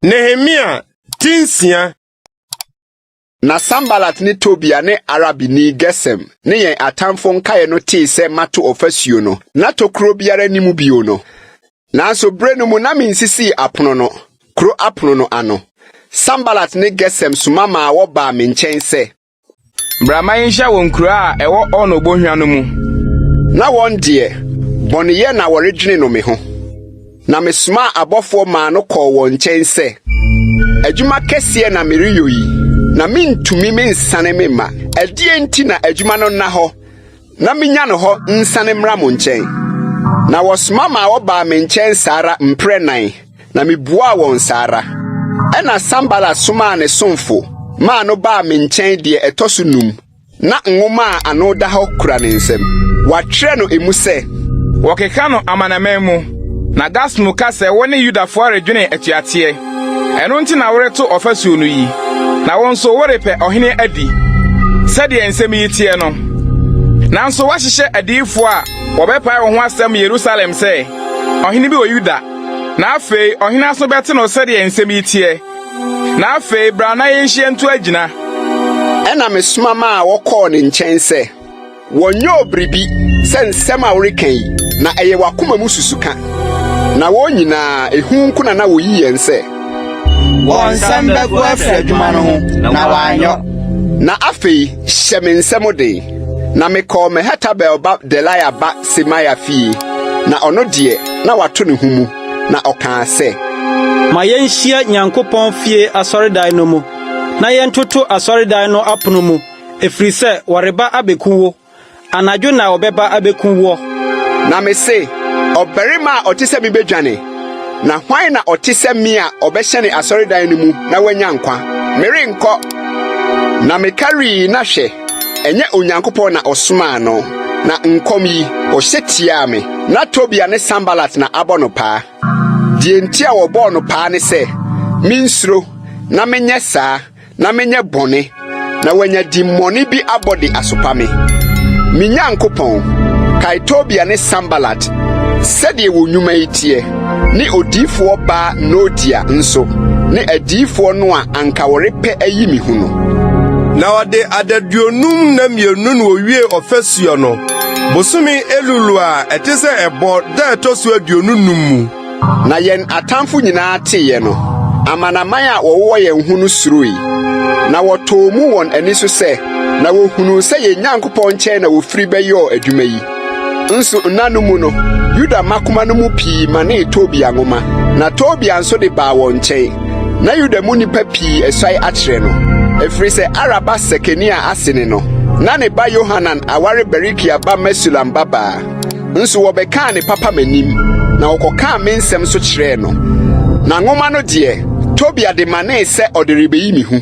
Nehemia ti nsia. Na Sanbalat ne Tobia ne Arabni Gesem ne yɛn atamfo nkae no tee sɛ mato ɔfasuo no, na tokuro biara nni mu bio no. Nanso bere no mu na minsisii apono no, kuro apono no ano. Sanbalat ne Gesem soma maa wɔbaa me nkyɛn sɛ. Bra ma yenhyia wɔ nkuraa a ɛwɔ Ono Bohwa no mu. Na wɔn deɛ, bɔneyɛ na wɔredwene no me ho. Na mesomaa abɔfoɔ maa no kɔɔ wɔn nkyɛn sɛ, Adwuma kɛseɛ na mereyɔ yi, na mentumi mensane memma. Ɛdeɛn nti na adwuma no nna hɔ na menya no hɔ nsane mmra mo nkyɛn. Na wɔsoma maa wɔbaa me nkyɛn saa ara mprɛ nan, na mibuaa wɔn saa ara. Ɛnna Sanbalat somaa ne somfo maa no baa me nkyɛn deɛ ɛtɔ so num, na nwoma a ano da hɔ kura ne nsam. Wɔatwerɛ no emu sɛ. Wɔkeka no amanaman mu, na Gasmu ka sɛ wo ne Yudafoɔ redwene atuateɛ. Ɛno nti na woreto ɔfasuo no yi, na wo nso worepɛ ɔhene adi, sɛdeɛ nsɛm yi teɛ no. Nanso woahyehyɛ adiyifoɔ a wɔbɛpae wo ho asɛm Yerusalem sɛ, 'Ɔhene bi wɔ Yuda. Na afei ɔhene aso bɛte no sɛdeɛ nsɛm yi teɛ. Na afei bra na yenhyia ntu agyina. Ɛnna mesoma maa wɔkɔɔ ne nkyɛn sɛ, Wɔnyɛɛ biribi sɛ nsɛm a woreka yi, na ɛyɛ w'akoma mu susuka. Na wɔn nyinaa, ehu nko na na woyi yɛn sɛ. Wɔn nsam bɛgo afiri adwuma no ho, na wɔanyɔ. Na afei hyɛ me nsam den. Na mekɔɔ Mehetabel ba Delaia ba Semaia fie, na ɔno deɛ, na wato ne ho mu, na ɔkaa sɛ. Ma yenhyia Nyankopɔn fie asɔredan no mu, na yɛntoto asɔredan no apono mu. Ɛfiri sɛ wɔreba abɛku wo, anadwo na wɔbɛba abɛku woɔ. Na mese, Ɔbarima a ɔte sɛ me bɛdwane? Na hwan na ɔte sɛ me a ɔbɛhyɛne asɔredan no mu na wanya nkwa? Merenkɔ! Na mekarii na hwɛ, ɛnyɛ Onyankopɔn na ɔsomaa no, na nkɔm yi, ɔhyɛ tiaa me. Na Tobia ne Sanbalat na abɔ no paa. Deɛ enti a wɔbɔɔ no paa ne sɛ, mensuro na menyɛ saa. na menyɛ bɔne, na wɔanya dimmɔne bi abɔ de asopa me. Me Nyankopɔn, kae Tobia ne Sanbalat sɛdeɛ wɔn nnwuma yi teɛ, ne odiyifoɔ baa Noadia nso, ne adiyifoɔ no a anka wɔrepɛ ayi me hu no. Na ɔde adaduonum nna mmienu na owiee ɔfasuo no, bosome Elul a ɛte sɛ Ɛbɔ da a ɛtɔ so 25 mu. Na yɛn atamfo nyinaa teeɛ no, amanaman a wɔwowɔ yɛn ho no suroe, na wɔtɔɔ mu wɔn ani so sɛ, na wɔhunuu sɛ yɛn Nyankopɔn nkyɛn na wɔfiri bɛyɔɔ adwuma yi. Nso nna no mu no, Yuda mmakoma no mu pii manee Tobia nwoma, na Tobia nso de baa wɔn nkyɛn. Na Yuda mu nnipa pii asuae akyerɛ no, ɛfiri sɛ Ara ba Sekania ase ne no, na ne ba Yohanan aware Berekia ba Mesulam babaa. Nso wɔbɛkaa ne papa m'anim, na wɔkɔkaa me nsɛm nso kyerɛɛ no. Na nwoma no deɛ, Tobia de manee sɛ ɔde rebeyi me hu.